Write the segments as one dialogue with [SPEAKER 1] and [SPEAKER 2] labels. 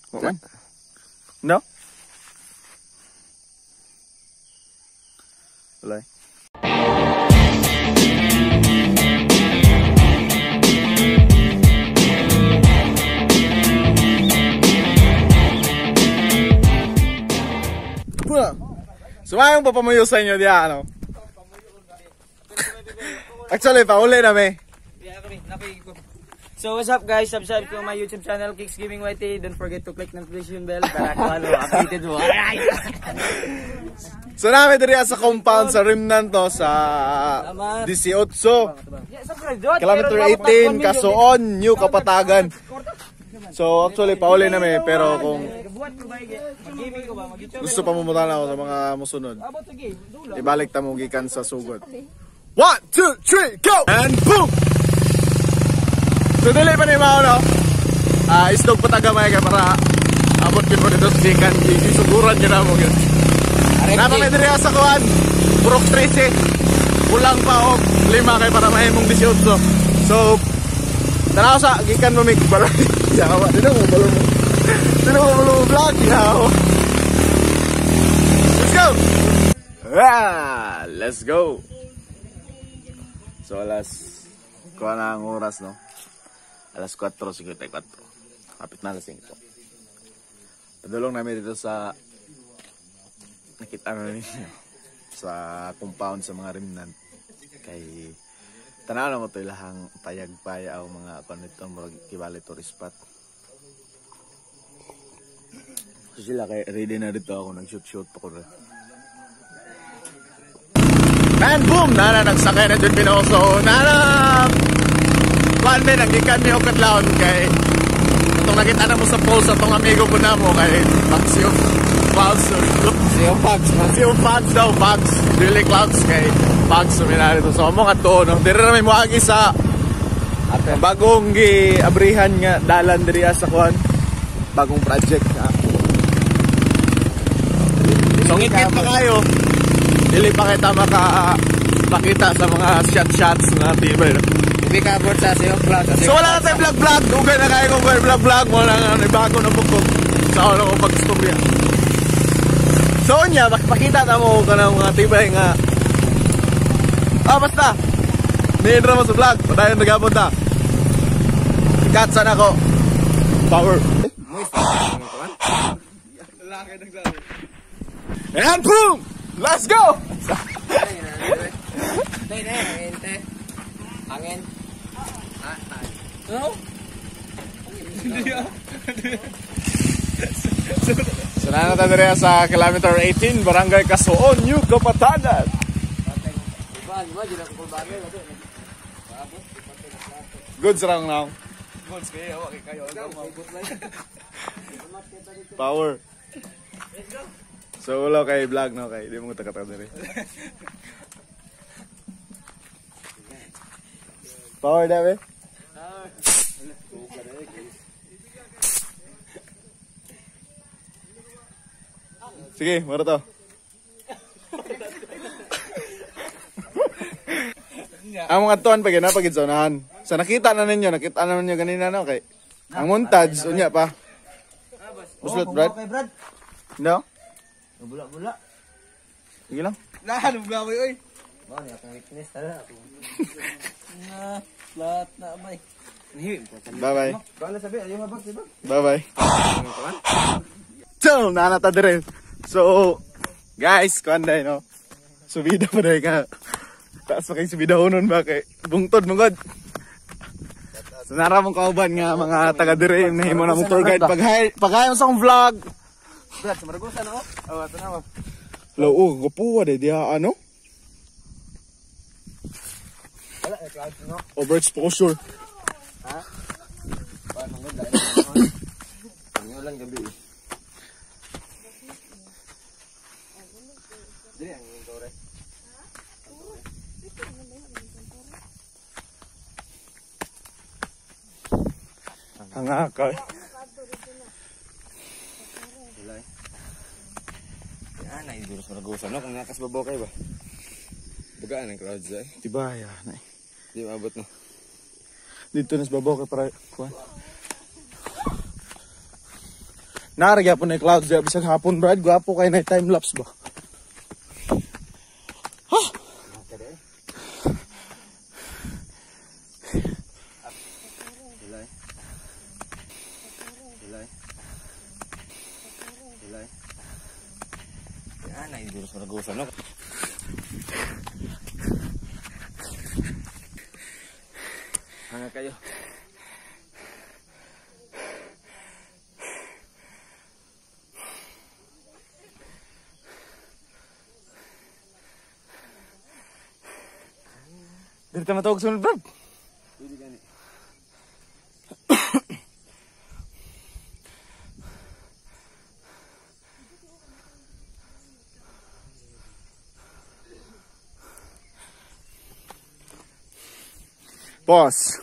[SPEAKER 1] Wa man. No? Wala. Sumayong papamuyo sa inyo diya, ano? Actually, pauli na may.
[SPEAKER 2] So what's up guys, subscribe to my YouTube channel Kicks Gaming YT. Don't forget to click notification bell para kung ano, updated mo. Alright!
[SPEAKER 1] So namin diri sa compound sa Remnant to sa 18. Kilometer 18, Kasuon, New Kapatagan. So actually pauli na may, pero kung gusto pa mumutan ako sa mga musunod, ibalik ta mo gikan sa sugod. 1, 2, 3, go! And boom! So dili pa ni mao no. Isdog pa tagamay ka para abot gid mo dito sa gikan, isuguran gyud na mo gyud. Napa may diri sa kuan. Purok 13. Kulang pa og 5 kay para mahimong 18. So tanaw sa gikan mo mig balay. Yawa, dino mo balo mo. Dino mo balo vlog yawa. Let's go. Ah, let's go. So alas kuan na ang oras no. Alas 4:54. Kapit na alas 5. Padulong namin dito sa nakita na ninyo sa compound sa mga Remnant. Kay tanaw na mo ito ilahang payag-paya o mga panito murag kibali tourist spot. So sila kay ready na dito ako nag-shoot-shoot pa ko rin. And boom! Nana nagsakay na dyan Pinoso. Nana! Kuan min, ang gikan mi og kadlawon kay itong nakita na mo sa post atong amigo po na mo kay Maxio Clouds. Siyo Pags. Siyo Pags daw, Pags. Dili Clouds kay Pags suminari to. So amo kadto no. Diri ra may moagi sa bagong giabrihan nga dalan diri sa kuan. Bagong project ha. So ngit-ngit pa kayo. Dili pa kita makapakita sa mga shot-shots na tibay no.
[SPEAKER 3] Hindi ka abot sa Sea of Clouds.
[SPEAKER 1] So wala na tayong vlog-vlog. Dugay na kayo kung vlog-vlog. Wala na ano, bago na po ko. Sa ulo ko pag-istorya. So niya, makita na mo ka ng mga tibay nga. Ah, basta. Niindra mo sa vlog. Patayon nagabot na. Sikat sana ko. Power. And boom! Let's go!
[SPEAKER 3] Angin.
[SPEAKER 2] No?
[SPEAKER 1] So na natin diri sa kilometer 18, Barangay Kasuon, New Kapatagan. Good sarang now. Power. So wala kay vlog no kay di mo takata diri. Power daw eh. Sige, mara to. Ang mga tuan pa gina pagid sa unahan. Sa nakita na ninyo ganina no kay. Ang montage unya pa. Buslot Brad. No?
[SPEAKER 3] Bula-bula.
[SPEAKER 1] Sige lang.
[SPEAKER 3] Lahan gawi oy. Mao ni akong weakness tara ako. Na flat na bay.
[SPEAKER 1] Bye bye.
[SPEAKER 3] Bala sabi ayo mabag diba?
[SPEAKER 1] Bye bye. So, nanata dire. So, guys, kuan day no. Subida pa day ka. Taas pa kay subida unon ba kay bungtod mo god. So nara mong kauban nga mga taga dire nahimo na mong tour guide pag-hi sa akong vlog.
[SPEAKER 3] Brad, sa Maragosa na oh. Oh, ato na.
[SPEAKER 1] Lo, oh, gapuwa day diha ano?
[SPEAKER 3] Wala eh clouds no.
[SPEAKER 1] Overexposure.
[SPEAKER 3] Ha? Paano gud dai? Ang ulan gabi. Dili ang tore.
[SPEAKER 1] Ang akay.
[SPEAKER 3] Wala eh. Yan ay duros Maragosa no kung nakas babaw kay ba. Bugaan ang clouds eh.
[SPEAKER 1] Diba ya, na.
[SPEAKER 3] Di maabot no.
[SPEAKER 1] Dito nas babaw kay para kuan. Naa ra gyapon na clouds diha bisag hapon, brad. Gwapo kay na time lapse ba. Ha?
[SPEAKER 3] Hanga kayo.
[SPEAKER 2] Dito matawag sunod, brad.
[SPEAKER 3] Pwede gani.
[SPEAKER 1] Boss.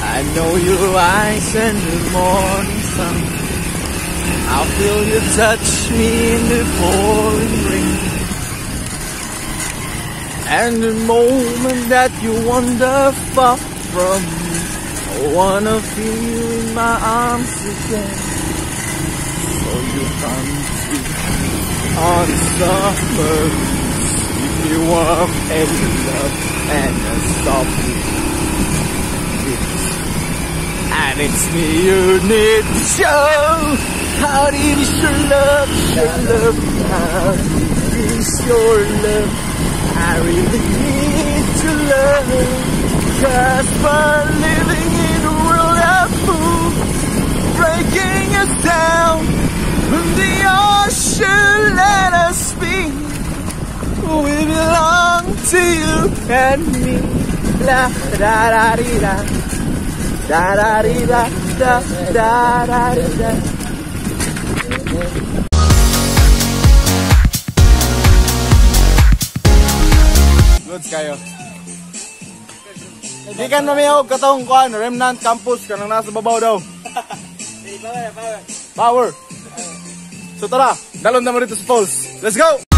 [SPEAKER 1] I know your eyes in the morning sun. I feel you touch me in the pouring rain. And the moment that you wander far from me, I wanna feel you in my arms again. So you come to on summer, keep me warm and love and stop me. And it's me you need to show. How deep is your love, your love? How deep is your love? I really need your love. 'Cause we're living in a world of fools, breaking us down. When the ocean let us be, we belong to you and me. La da da dee da, da da dee da, da da da dee da. Goods kayo. Gikan na miyaw katong kuan Remnant Campus kanang nasa babaw daw.
[SPEAKER 2] Power, power.
[SPEAKER 1] Power. So tara, dalon na mo dito sa falls. Let's go!